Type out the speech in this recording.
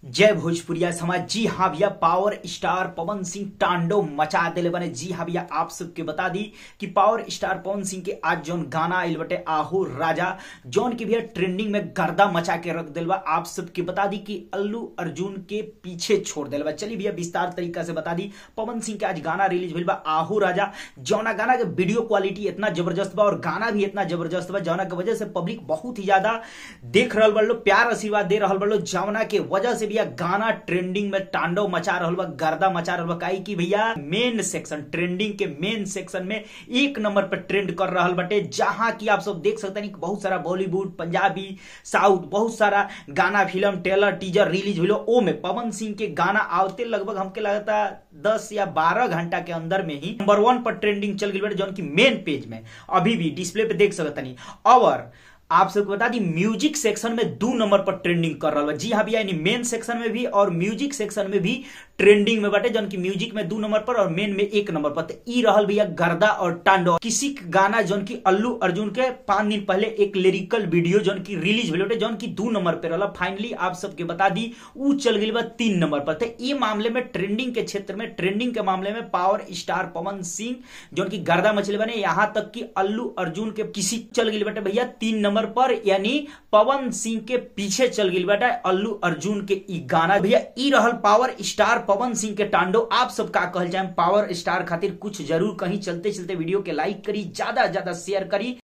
जय भोजपुरिया समाज। जी हाँ भैया, पावर स्टार पवन सिंह तांडव मचा दिले बने। जी हाँ भैया, आप सबके बता दी कि पावर स्टार पवन सिंह के आज जौन गाना आइल बटे आहो राजा, जौन की भैया ट्रेंडिंग में गर्दा मचा के रख दिल बा। आप सबके बता दी कि अल्लू अर्जुन के पीछे छोड़ दिल बा। चलिए भैया विस्तार तरीका से बता दी, पवन सिंह के आज गाना रिलीज भइल बा आहो राजा, जौना गाना के वीडियो क्वालिटी इतना जबरदस्त बा और गाना भी इतना जबरदस्त बा, जौना के वजह से पब्लिक बहुत ही ज्यादा देख रहा बा, प्यार आशीर्वाद दे रहा बा, जौना के वजह से भैया गाना ट्रेंडिंग में तांडव मचा रहल बा, गर्दा मचा रहल बा। काहे कि भैया मेन सेक्शन, ट्रेंडिंग के मेन सेक्शन में एक नंबर पर ट्रेंड कर रहल बटे, जहां की आप सब देख सकते हैं बहुत सारा बॉलीवुड, पंजाबी, साउथ बहुत सारा गाना, फिल्म, ट्रेलर, टीजर रिलीज हुई। ओ में पवन सिंह के गाना आवते लगभग हमके लगता 10 या 12 घंटा के अंदर में ही नंबर 1 पर ट्रेंडिंग चल गई बटे, जौन की मेन पेज में अभी भी डिस्प्ले पे देख सकते नहीं। और आप सबको बता दी म्यूजिक सेक्शन में 2 नंबर पर ट्रेंडिंग कर रहा है। जी हाँ भैया, यानी मेन सेक्शन में भी और म्यूजिक सेक्शन में भी ट्रेंडिंग में बाटे, जौन की म्यूजिक में 2 नंबर पर और मेन में 1 नंबर पर। तो ई रहल भैया गर्दा और तांडव किसी गाना जौन की अल्लू अर्जुन के 5 दिन पहले एक लिरिकल वीडियो जौन की रिलीज भेल जौन की 2 नंबर पर रहा। फाइनली आप सबके बता दी ऊ चल गई बा 3 नंबर पर। तो ये मामले में ट्रेंडिंग के क्षेत्र में, ट्रेंडिंग के मामले में पावर स्टार पवन सिंह जौन की गर्दा मचले बने, यहां तक कि अल्लू अर्जुन के किसी चल गई बाटे भैया 3 नंबर पर, यानी पवन सिंह के पीछे चल गई बाटे अल्लू अर्जुन के ई गाना। भैया ई रहल पावर स्टार पवन सिंह के तांडव। आप सब का कहल जाए पावर स्टार खातिर कुछ जरूर कहीं। चलते चलते वीडियो के लाइक करी, ज्यादा ज्यादा शेयर करी।